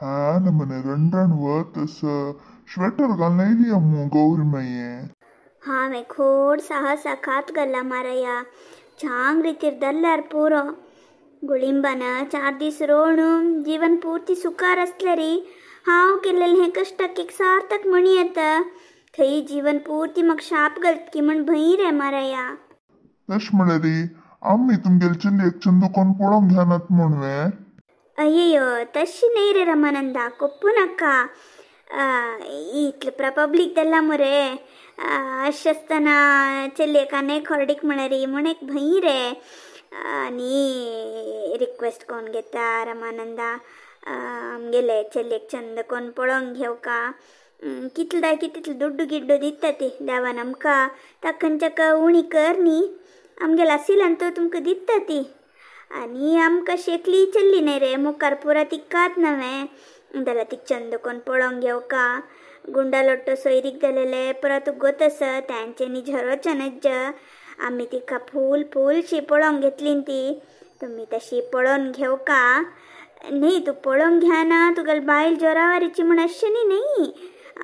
हा नमने रणरण वत असं श्वेटर घालून येयली मू गौरी माये. हांवें खोड साहसा खात गल्ला मारया चांग रितीर दल्ल्यार पुरो. गुळिंबान 4 दीस रोणू जीवन पूर्ती सुखार आसल्यारी हांव केलेलें हें कश्टाक एक सार्थक म्हणी येता. थंय जीवन पूर्ती म्हाका शाप घालतकी म्हण भंय रे मारया. तशें म्हळ्यार आमी तुमगेले चलयेक चंदू कोण पळोवंक घेनात म्हूण वे? अय्यो तशी न्हय रे रमानंदा, कोप्पू नाका. इतलें पुरा पब्लीक दल्ला मुरे. अशें आसतना चलयेक आनी एक हॉर्डीक म्हळ्यार म्हूण एक भंय रे. आनी रिक्वेस्ट कोण घेता रमानंदा, आमगेले चलयेक चंद कोण पळोवंक घेवका. कितले जाय तितले दुड्डू गिड्डू दिता ती देवान आमकां, ताका खंयच्या उणी कर न्ही. आमगेले आशिल्ल्यान तो तुमकां दिता ती. आनी आमकां शेकली चल्ली न्हय रे मुखार पुरा तिकात नवें जाल्यार तिका चंद कोण पळोवंक घेवका. गुंडा लोट्टो सोयरीक जालेले परत उगत आसा तांच्यांनी झरोचें नज्ज. आमी तिका फूल फूलशी पळोवंक घेतली ती, तुमी तशी पळोवन घेवका. न्ही तूं पळोवंक घेना तुगेली बायल जोरावारीची म्हण अशें न्ही. न्ही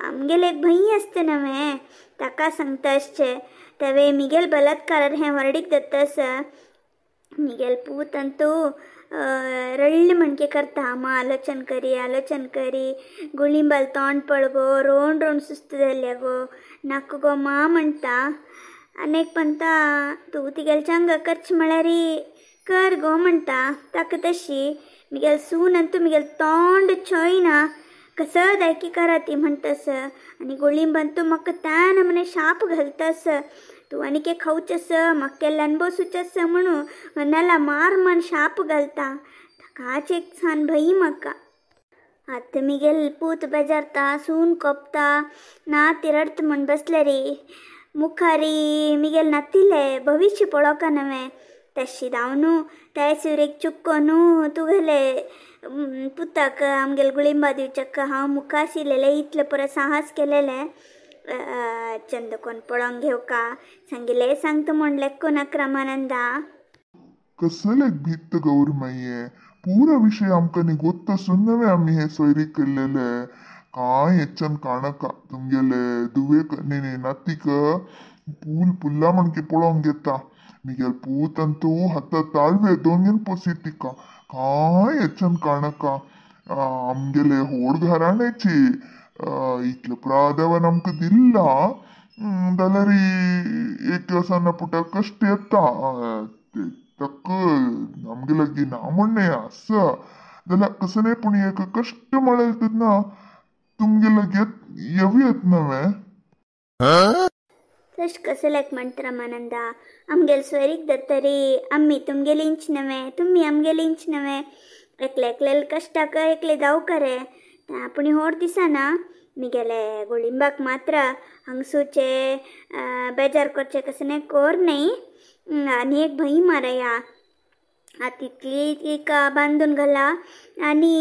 आमगेले एक भंय आसता नवें ताका सांगता अशें. तेवे मिगेल बलात्कारार हें व्हरडीक दत्ता आसा. मिगेल पूत अंतू रडले म्हणके करता. आमा आलोचन करी आलोचन करी गुळिंबाल तोंड पळगो रोण रोण सुस्त जाल्या गो नाका गो मा म्हणटा. आनी एक म्हणटा तूं तिगेले चंग करचें म्हळ्यार कर गो म्हणटा. ताका तशी मिगेल सून अंतू मिगेल तोंड चोयना कसं दायकी करा ती म्हणटस. आनी गोळिंबान तूं म्हाका त्यान म्हणे शाप घालतस. तूं आनी के खावचस म्हाका केल्ल्यान बसूचस म्हणून नाला मार म्हण शाप घालता. ताकाच एक सान भंय म्हाका. आतां मिगेल पूत बेजारता सून कोपता ना ती रडत म्हण बसले रे. मुखारी मिगेल नातिले भविश्य पळोवका नवें तशी धांवनू त्या सुरेक चुक्को न्हू तुगेले पुताक आमगेले गुळिंबा दिवच्याक हांव मुखार इतलें पुरो साहस केलेलें. चंद कोण पळोवंक घेवका सांगिल्लें सांगता म्हण लेक्को नाका रमानंदा. कसलें भीत गौरी माये, पुरा विशय आमकां न्ही गोत्त आसून नवें आमी हें सोयरीक केल्लेले. कांय हेच्यान काणका तुमगेले धुवेक न्ही न्ही नातीक पूल पुल्ला म्हणके पळोवंक घेता. मिगेल पूत अंतू हाता ताळवे दोन पोसीत तिका. कांय हेच्यान काणका. आमगेले होड घराण्याची इतलें पुरा देवान आमकां दिल्ला जाल्यार एक दिसाना पुटा कश्ट येता. ताका आमगे लागीं ना म्हणणें आसा जाल्यार कसं न्ही, पूण एक कश्ट म्हळ्यार तेन्ना तुमगे लागीं येवं येत नवें. तशें कसं लायक म्हणटा रमानंदा, आमगेले सोयरीक दत्तरी आमी तुमगेलींच नवें तुमी आमगेलींच नवें. एकले एकले कश्टाक एकले जावका रे. पूण होड दिसना मिगेले गुळिंबाक मात्र हांगसूचे बेजार करचें कसं न्ही कोर न्ही. आनी एक भंय मारया. आतां तितली तिका बांदून घाला आनी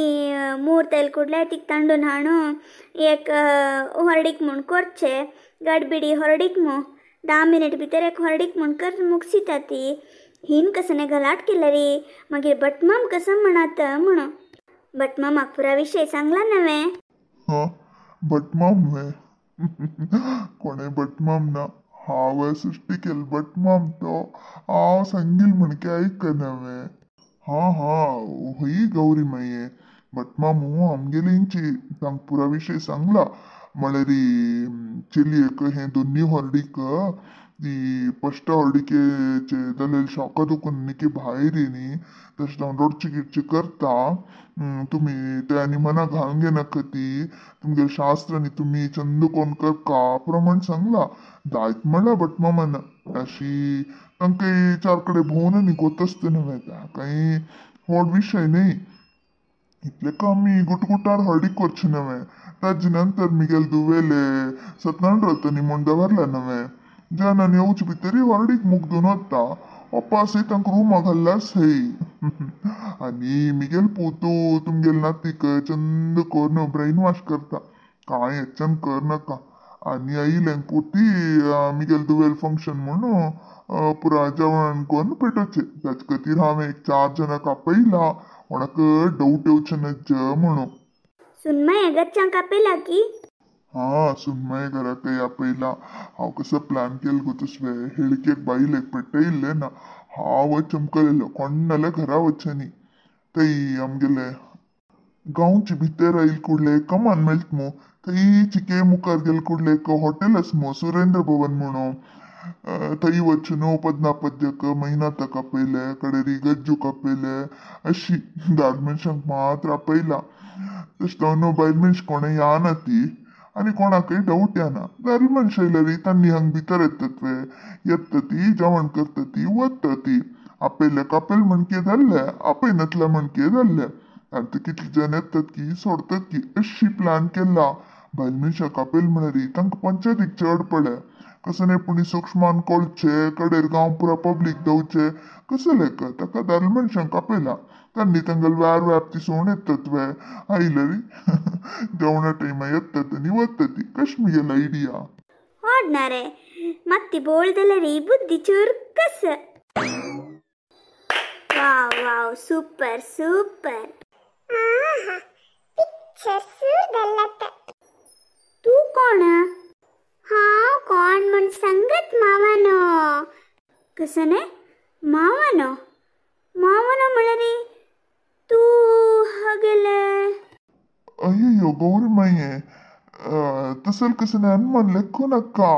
मूर्त येयले कुडले तिका तांडून हाडून एक हॉर्डीक म्हूण करचें. गडबिडी हॉर्डीक मू 10 मिनट भितर एक हॉर्डीक म्हूण कर मुगसिता ती. हिन कसं न्ही घलाट केल्या रे. मागीर भटमाम कसं म्हणत म्हणून भटमामाक पुरा विशय सांगला नवें. हां भटमाम वे? कोणें भटमाम ना, हांवें सृश्टी केल भटमाम तो हांव सांगील म्हणके आयकना वे. हां हां हय गौरी माये, भटमामू आमगेलींची तांकां पुरा विशय सांगला. म्हळ्यार चलयेक हें दोन्नी हॉर्डीक ती फस्ट हॉर्डिकेचे जाल्यार शॉका दुखून न्ही भायर न्ही तशें जावन रडचे गिडचे करता. तुमी ते आनी मनाक घालून घेनाका ती तुमगेलें शास्त्र आनी तुमी चंद कोण करका प्रमाण सांगला. जायत म्हणला भटमामान. अशी तांकां चार कडेन भोंवन आनी गोत आसता न्हय कांय व्हड विशय न्ही. इतलें आमी गुटगुटार हळदीक करचें नवें. ताजे नंतर मिगेल दुवेले सत्यनारायण व्रत न्ही म्हूण दवरलें नवें. जनान येवचे भितरी हळदीक मुगदून वता. ओपासय तांकां रुमा घाल्ला सय. आनी मिगेल पूत तुमगेले नातीक चंद करून ब्रेन वॉश करता. कांय हेच्यान कर नाका. आनी आयिल्ल्यांक पुरती मिगेल दुवेल फंक्शन म्हूण पुरा जेवण करून पेटोवचें. ताचे खातीर हांवें एक 4 जाणांक आपयला कोणाक डावट येवचें नज्ज म्हणून. सुनमय घरच्यांक आपयला की? हा सुनमय घराकय आपयला. हांव कसो प्लॅन केल गो तसवे हेळकेक बायलेक पेटयल्ले ना हांव चमकलेलो कोण्णाल्या घरा वचनी थंय आमगेले गांवची भितर आयल कुडले कमान मेळट मू थंय चिके मुखार गेल कुडले एक हॉटेल आस मू सुरेंद्र भवन म्हणून थंय वचून पद्नापद्यक महिनाथाक आपयले कडेरी गज्जूक आपयले अशी दाद मनशांक मात्र आपयला. तशें जावन बायल मनश कोणें या ना ती आनी कोणाकय डावट येना. दारी मनशां येयल्यार तांणी हांग भितर येतात वे येता ती जेवण करता ती वता ती. आपयल्याक आपयल म्हणके जाल्ले आपयनातल्या म्हणके जाल्ले आतां कितले जाण येतात की सोडतात की अशी प्लॅन केला. बायल मनशाक आपयल म्हळ्यार तांकां पंचायतीक चड पडले कसं नाही पुणी सूक्ष्मान कळचे कडेर गांव पुरा पब्लीक दवचे कसं लेख ताका दाल मनशांक आपयला तांणी तांगेले व्यार व्याप्ती सोण येतात वे आयलरी जेवणा टायमा येतात आनी वतात ती. कश मुगेलो आयडिया? ओडणारे मत्ती बोळदलरी बुद्धी चुरकस. वाव वाव सुपर सुपर. आहा पिक्चर सुर. तू कोण? हांव कोण म्हूण सांगत मावानो. कसं न्ही मावानो? मावानो म्हळ्यार तूं हागेले? अय्यो गौरी माये तसल कसं नाही अनुमान लेखू नका.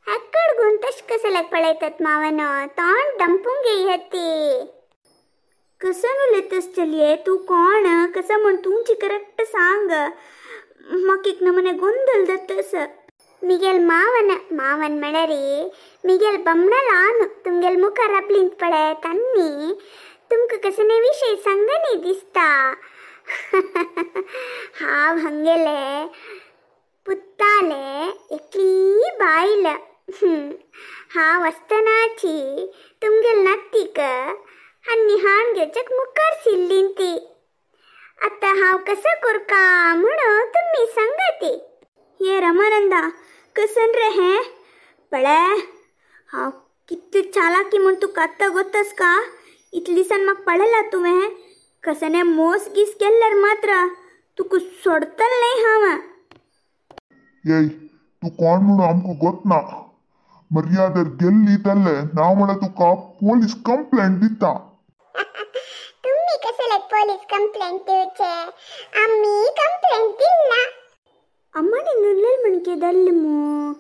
हक्कड तश कसल्याक पळयतात मावानो तोंड दंपूंक घेय ती. कसं उलयतस चलये तूं कोण कसं म्हण तुमची करेक्ट सांग. म्हाका एक नमने गोंदळ जातस. मिगेल मावन मावन म्हळ्यार मिगेल बमणाल आनु तुमगेल मुखार आपलींत पळय तान्नी तुमकां कसले विशय सांगनी दिसता. हांव हांगेले पुत्ताले एकली बायल. हांव आसतनाची तुमगेल नातीक आनी हाण घेवच्याक मुखार सिल्लीन ती. आतां हांव कसो करका म्हणून तुमी सांगाती. हे रमानंदा कसन रे हें पळय हांव कितली चालाकी म्हूण तुका आत्तां गोत्तस का? इतले दिसान म्हाका पळयला तुवें कसने मोस गीस केल्यार मात्र तुका सोडतल न्हय हांव. येय तूं कोण म्हणून आमकां गोत ना. मर्यादर गेल्ली जाल्ले ना म्हळ्यार तुका पोलीस कंप्लेंट दिता. तुमी कसल्याक पोलीस कंप्लेंट दिवचे? आमी कंप्लेंट दिला. अम्मानी नुल्लेल म्हणके दल्ल मू.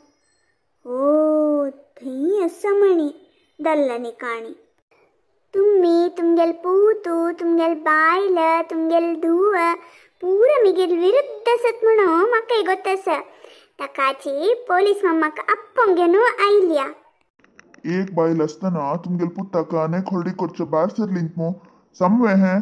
ओ थंय आसा म्हणी दल्लानी काणी. तुमी तुमगेल पूतू तुमगेल बायल तुमगेल धूव पुरा मिगेल विरुद्ध आसत म्हणून म्हाकाय गोत आसा. ताकाची पोलीस मम्माक आपोवंक घेवन आयल्या. एक बायल आसतना तुमगेल पुताक आनी खर्डी करचे भायर सरलींत मू समवे हें?